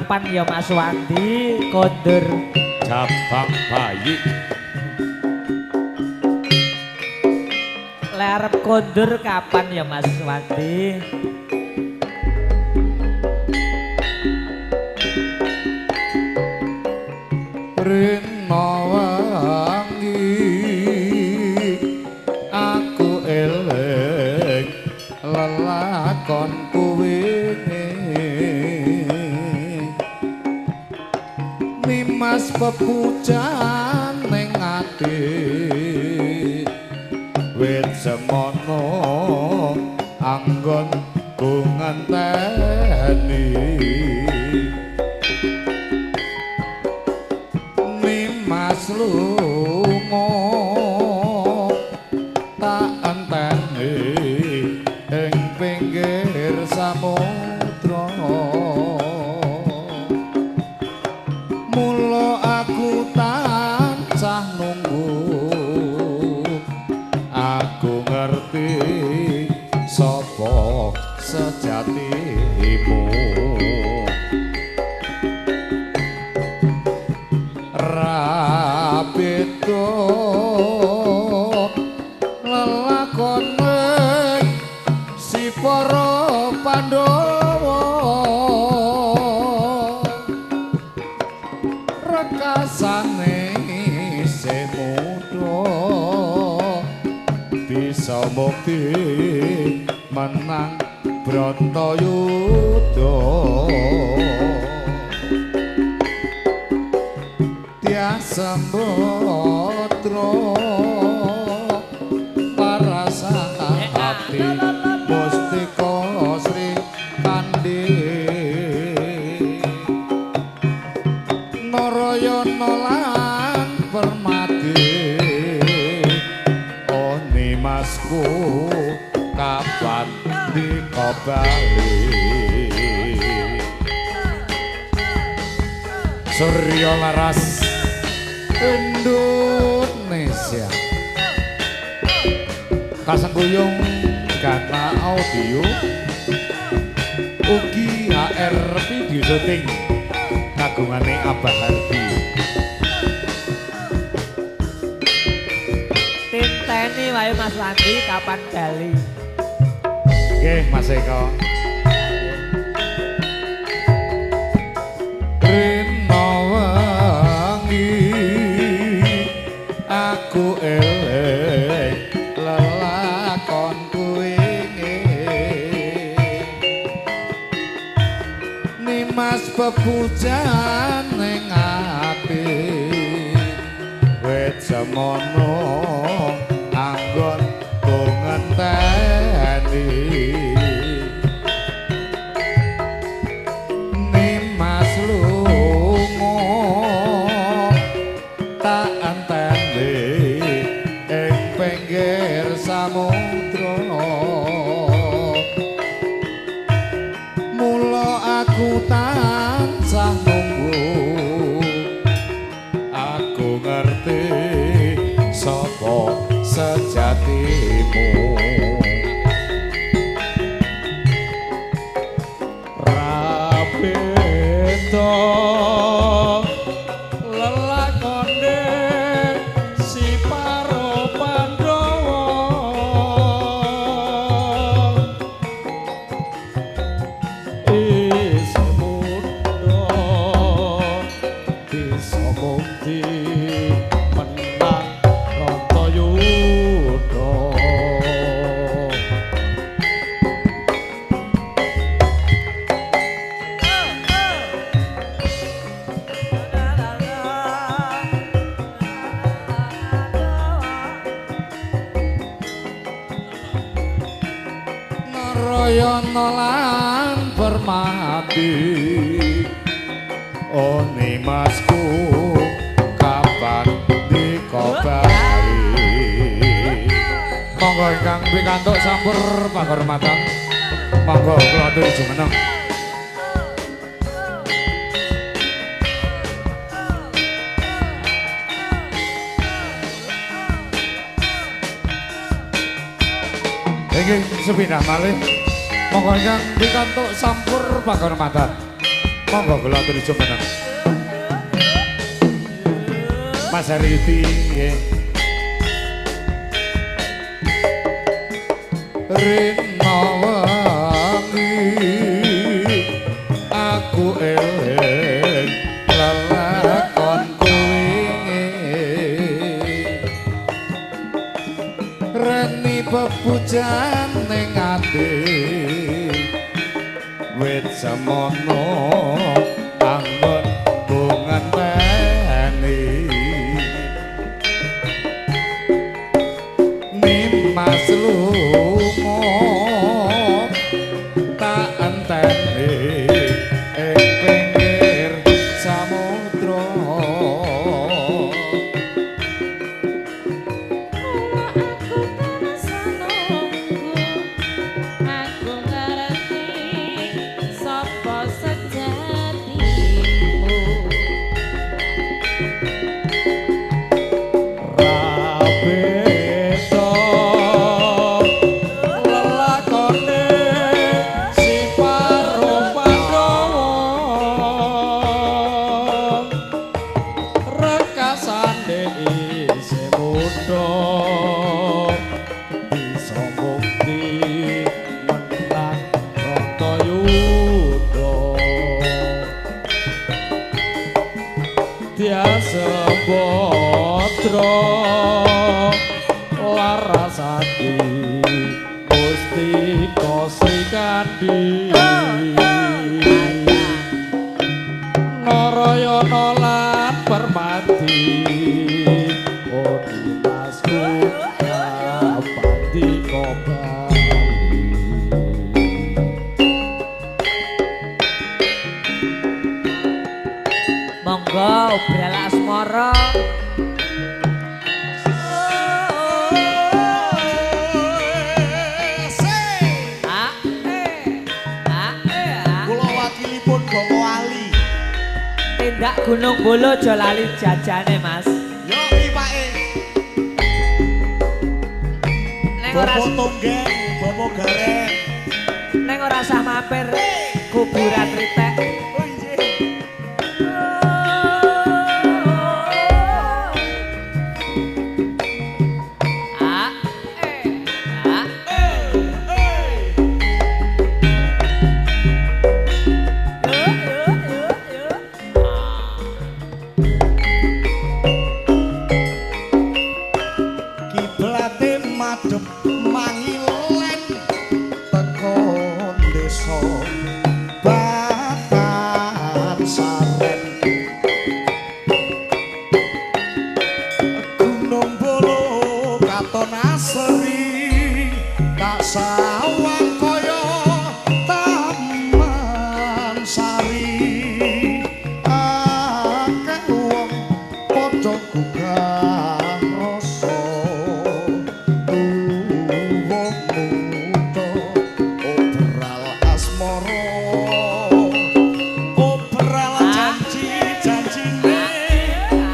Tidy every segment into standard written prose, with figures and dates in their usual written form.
Kapan ya Mas Wandi kondur jabang bayi? Lek arep kondur kapan ya Mas Wandi? Rina wangi aku eling lelakonku wingi, nimas pepujan ning ati wit semono anggon ku ngenteni. Nimas lunga tak enteni ing pinggir samudra, mula aku tansah nunggu, aku ngerti sapa sejatimu. Ra beda lelakone si para Pandhawa, rekasane isih mudha bisa mukti menang Bratayuda. Tias sembatra parasati mustika Sri Kandi, Narayana lan Permadi. Oh nimasku kapan dikobali? Surya Laras Indonesia kasengkuyung Gana Audio ugi HR video syuting kagungane Abah Hardi. Tinteni wae Mas Wandi kapan bali? Nggih Mas Eko. Rina wangi aku eling lelakonku wingi, nimas pepujan ning ati wit semono anggon ku ngenteni. Nimas lunga tak enteni ing pinggir samudra, mula aku tansah nunggu, aku ngerti sapa sejatimu. Ra beda lelakone si para Pandhawa, isih mudha bisa mukti menang Bratayuda. Narayana lan Permati, oh nimasku kapan dikobali? Monggo ingkang pikantuk sampur pakurmatan, monggo kula aturi jumeneng. Inggih sepindah malih, monggo ingkang pikantuk sampur pakurmatan. Monggo kula aturi jumeneng. Mas Hariti nggih. Rina wengi aku eling lelakonku wingi. Reni pepujan ning ati wit semono anggon ngenteni. Nimas lunga tak enteni ing pinggir samudra. Aku tansah nunggu, aku ngerti sapa sejatimu. Ra beda lelakone si Paro Pandhawa, rekasane isih muda bisa bukti menang Bratayuda. Dyasembadra Larasati Mustika Srikandi, Narayana lan Permati, Odimasku kapan dikobali. Monggo obral asmara. A e a e a. Kula wakilipun Bapak Ali. Tindak Gunung Bolo aja lali jajane, Mas. Yo Pake. Neng ora Bapak Tonggeng, Bapak Gareng. Neng ora sah mampir kuburan Ritek. Oh injih. A e a e. Yo yo yo yo. Kiblate madhep mangilen teko desa Batan Saren. Gunung Bolo katon asri tak sawang kaya taman sari. Akeh wong padha gugah rasa tuwa muda obral asmara, obral janji janjine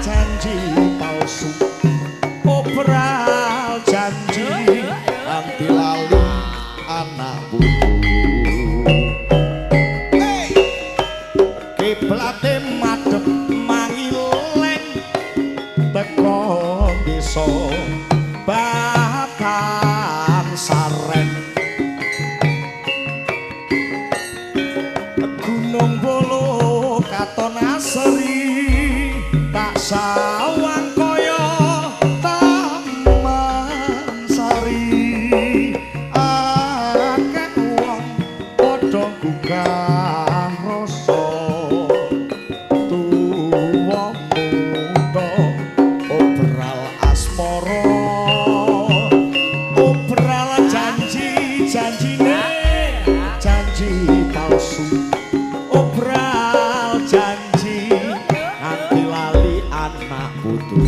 janji palsu, obral janji nganti lali anak putu. Kiblate madhep mangilen teko desa Batan Saren. Gunung Bolo katon asri tak sawang kaya taman sari. Akeh wong padha gugah rasa tuwa muda obral asmara, obral janji janjine janji palsu, obral janji nganti lali anak putu.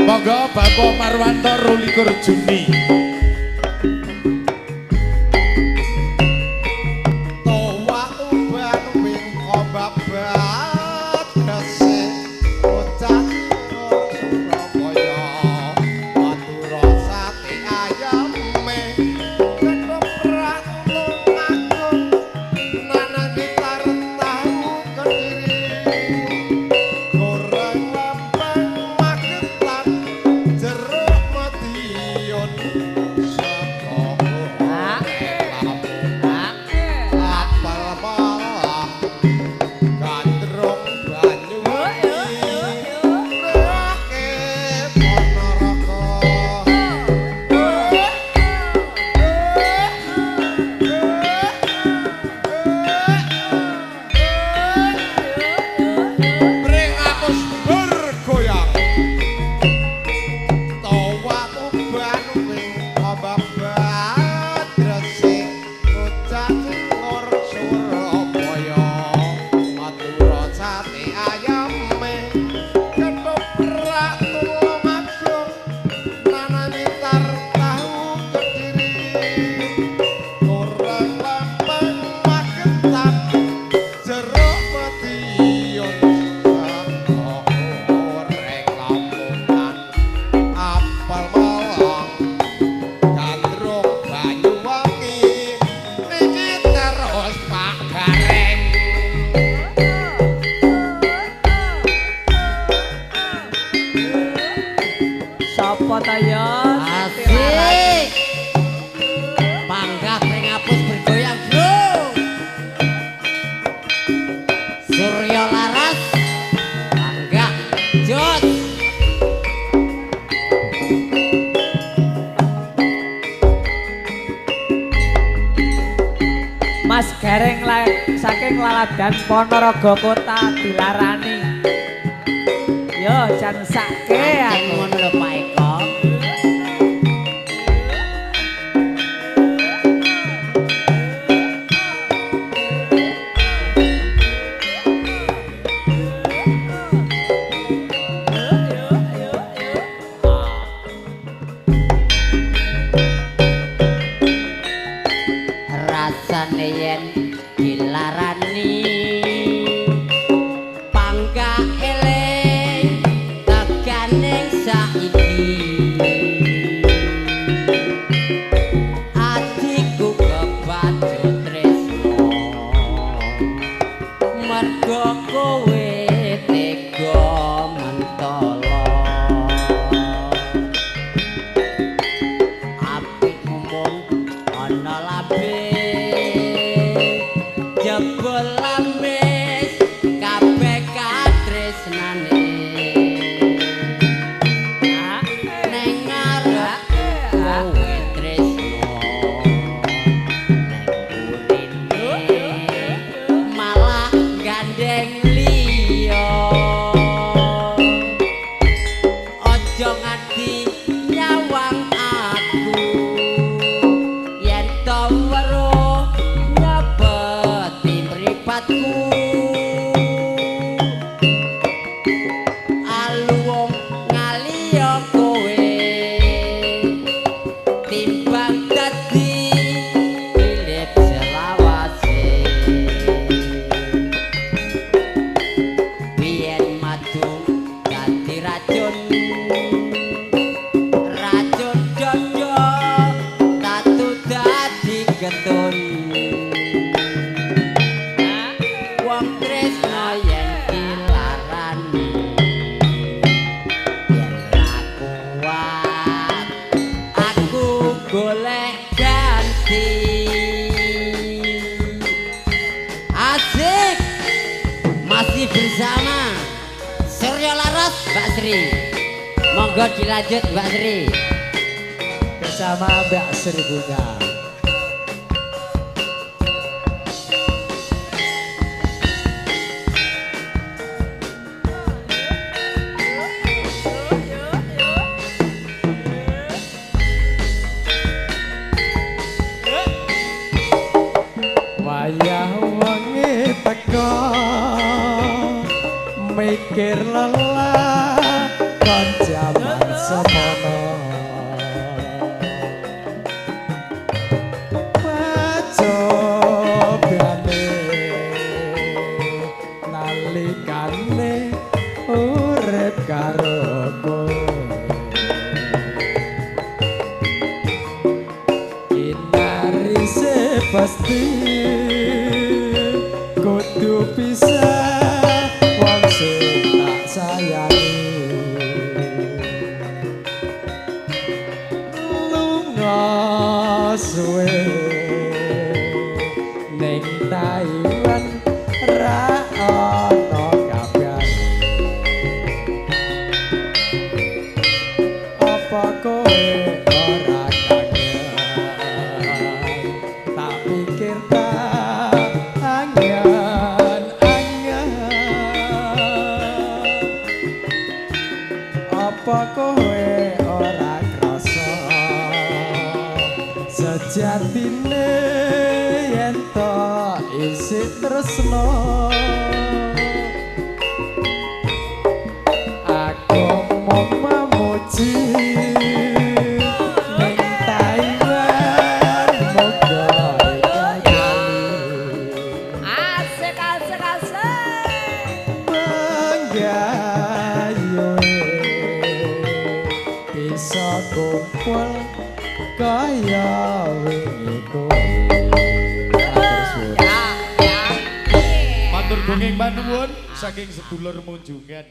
Monggo Bapak Marwanto 22 Juni. Towa uban wingko babat Gresik bocah Surabaya Madura. Apa ta ya? Asik. Panggah pringapus bergoyang, bro. Surya Laras. Panggah jos. Mas Gareng saking Laladan Ponorogo Kota dilarani. Yo jan sake aku. Ngono lho Pak Eko. Rasane yen dilarani panggah eling teganing saiki, atiku kebacut tresno mergo kowe tega mentolo. Apik mung ana labe jebul lamis kabeh katresnane neng ngarep kowe tresno neng burine malah gandeng liya. Aja nganti nyawang aku yen to weruh nyepeti mripatku. Aluwung ngaliya kowe timbang dadi pilip selawase. Biyen madu dadi racun, racun dodo tatu dadi getun. Wong tresno yen dilarani yen ra kuat aku golek ganti. Asik masih bersama Surya Laras Mbak Sri. Monggo dilanjut Mbak Sri. Bersama Mbak Sri Bunga. Wayah wengi teko mikir lelah kon jaman semono. Pacobane nalikane urip karo kowe. Kinarise pasti kudu pisah wong sing tak sayangi. Lunga suwe ning Taiwan ra ono kabar. Apa kowe ora kangen? Tak pikir tak angen-angen. Apa kowe ora krasa sejatine yen to isih tresno? Aku mung memuji ning Taiwan muga kali. Asik asik asik. Manggayu bisa kumpul kaya wingi kuwi. Ya ya. Matur gunging panuwun saking sedulur Munjungan.